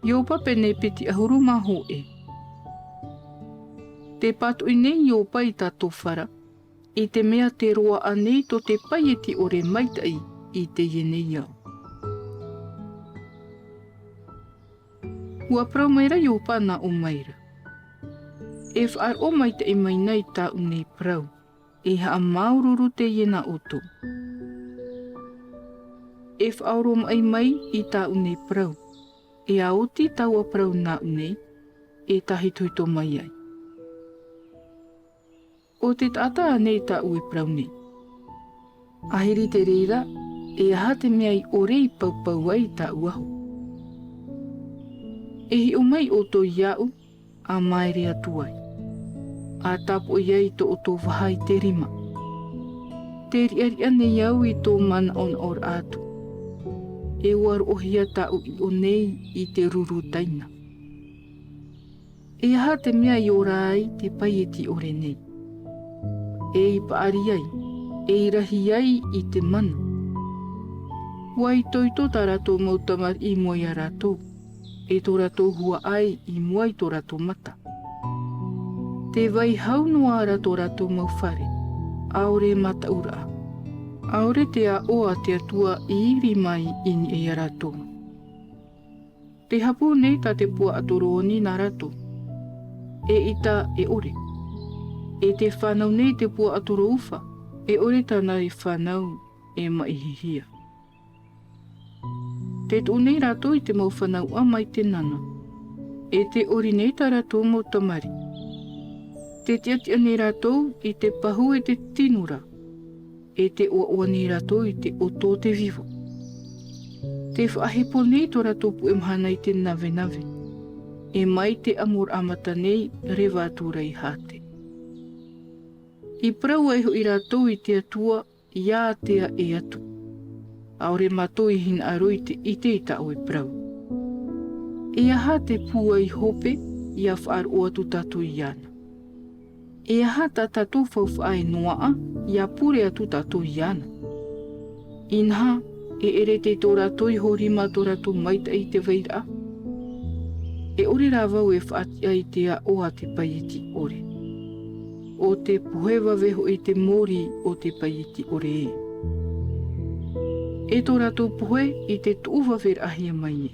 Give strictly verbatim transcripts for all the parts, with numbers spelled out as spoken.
Ioba pene piti ʻahuru mā hōʻē. Tē pātoʻi nei Ioba i tā tō fara, i te mea tē roaʻa nei tō te paieti ʻore maitaʻi i teie nei ao. ʻUa parau maira Ioba nā ʻō maira. E faʻaroʻo maitaʻi mai nei tāʻu nei parau, e haʻamāuruuru teie nā ʻoutou. E faʻaoromaʻi mai i tāʻu nei parau, e ʻa oti taua parau nāʻu nei, e tāhitohito mai ai. ʻO te taʻata ānei tāʻu e parau nei. Ahiri te reira, e aha te mea i ʻore i paupau ai tāʻu aho? E hiʻo mai ʻoutou iāʻu, ʻa māere atu ai. ʻA tāpoʻi ai tō ʻoutou vaha i te rima. Tē riʻariʻa nei au i tō manaʻonaʻoraʻa atu. E ʻua roʻohia tāʻu ʻiʻo nei i te ruru taina. E aha te mea i ora ai te paieti ʻore nei? E i paʻari ai, e i rahi ai i te mana. ʻUa itoito tā rātou mau tamariʻi i mua ia rātou, e tō rātou huaʻai i mua i tō rātou mata. Tē vai hau noa ra tō rātou mau fare, ʻaore mataʻuraʻa. ʻAore te aʻo a te Atua i iri mai i niʻa ia rātou. Tē hapū nei tā te puaʻatoro oni nā rātou, eʻita e ʻore. E tē fānau nei te puaʻatoro ufa, e ʻore tāna e fānau e maʻihihia. Tē tuʻu nei rātou i te mau fanauʻa mai te nana, e tē ʻori nei tā rātou mau tamariʻi. Tē tiʻatiʻa nei rātou i te pahu e te tino ra, e tē ʻoaʻoa nei rātou i te ʻoto o te vivo. Tē faʻahepo nei tō rātou puʻe mahana i te navenave, e mai te ʻamoraʻa mata nei reva atu ra i hāte. I parau ai hoʻi rātou i te Atua, ʻia ātea ʻē atu. ʻAore mātou i hinaʻaro i te ʻite i tā ʻoe parau. E aha te pūai hope, ʻia faʻaroʻo atu tātou iāna? E aha tā tātou faufaʻa e noaʻa, ʻia pure atu tātou iāna? Inaha, e ʻere tei tō rātou iho rima tō rātou maitaʻi i te vairaʻa. E ʻore rā vau e faʻatiʻa i te aʻo a te paieti ʻore. ʻO te pohe vave hoʻi te mōrī o te paieti ʻore ē. E tō rātou pohe i te tuʻu vaveraʻahia mai ē.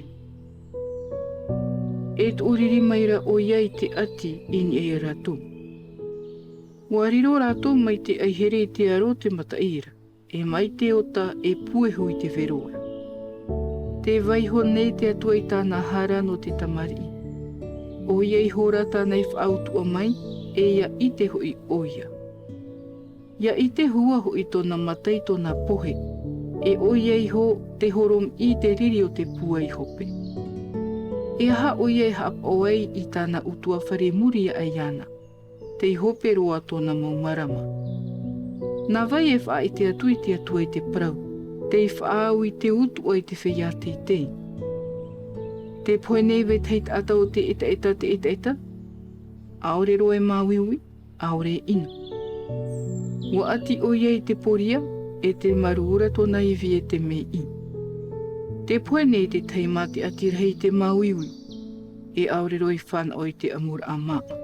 E tuʻu riri mai ra ʻoia i te ʻati i niʻa ia rātou. ʻUa riro rātou mai te ʻaihere i te aro o te mataʻi ra, e mai te ota e puehu i te vero ra. Tē vaiiho nei te Atua i tāna hara nō te tamariʻi. ʻOia iho ra tāna i faʻautuʻa mai, e ʻia ʻite hoʻi ʻoia. ʻIa ʻite hua hoʻi tōna mata i tōna pohe, e ʻoia iho te horomiʻi i te riri o te pūai hope. E aha ʻoia e haʻapaʻo ai i tāna ʻutuāfare i muri aʻe iāna, tei hope roa tōna mau marama? Nā vai e faʻaʻite atu i te Atua i te parau, tei faʻaau i te utuʻa i te feiā teitei? Tē pohe nei vetahi taʻata o te ʻetaʻeta te ʻetaʻeta? ʻAore roa e māuiui, ʻaore e ʻino. ʻUa ʻati ʻoia i te poria, e tē marū ra tōna ivi e te meiʻi. Tē pohe nei te tahi mā te ʻati rahi i te māuiui, e ʻaore roa i fānaʻo i te ʻamuraʻa māʻa.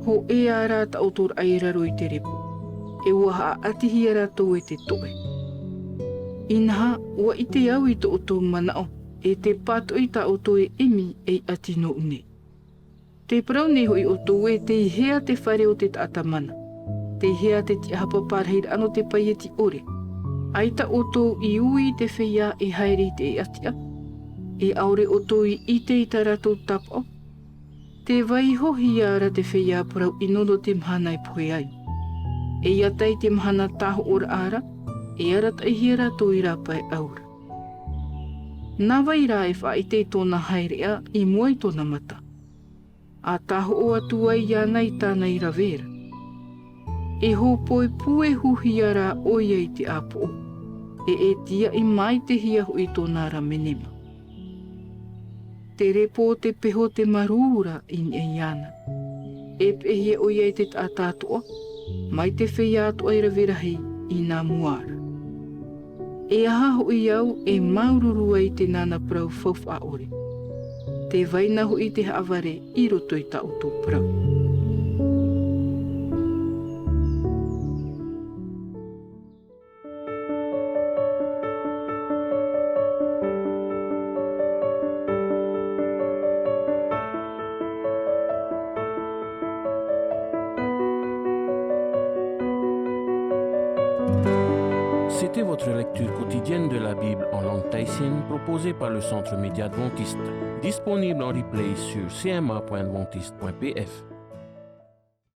Hōʻē ā rā taʻotoraʻa i raro i te repo, e ʻua haʻaʻatihia rātou e te toʻe. Inaha, ʻua ʻite au i tō ʻoutou manaʻo, e tē pātoʻi tā ʻoutou e ʻimi ei ʻati nōʻu nei. Tē parau nei hoʻi ʻoutou ē, tei hea te fare o te taʻata mana? Tei hea te tiʻahapa pārahiraʻa nō te paieti ʻore? ʻAita ʻoutou i ui i te feiā e haere i te ʻēʻatiʻa, e ʻaore ʻoutou i ʻite i tā rātou tāpaʻo? Tē vaiihohia ra te feiā parau ʻino nō te mahana e pohe ai. E ʻia tae i te mahana tāhoʻoraʻa ra, e arataʻihia rātou i rāpae ʻau ra. Nā vai rā e faʻaʻite i tōna haereʻa i mua i tōna mata, ʻa tāhoʻo atu ai iāna i tāna i rave ra? E hōpoi puehuhia rā ʻoia i te ʻāpoʻo, e e tīaʻi maitehia hoʻi tōna ra menema. Te repo o te peho tē marū ra i niʻa iāna. E peʻehia ʻoia i te taʻata atoʻa, mai te feiā atoʻa i rave rahi i nā mua ra. E aha hoʻi au e māuruuru ai i te nana parau faufaʻa ʻore? Tē vai na hoʻi te haʻavare i roto i tā ʻoutou parau. C'était votre lecture quotidienne de la Bible en langue tahitienne proposée par le Centre Média Adventiste, disponible en replay sur C M A point adventiste point P F.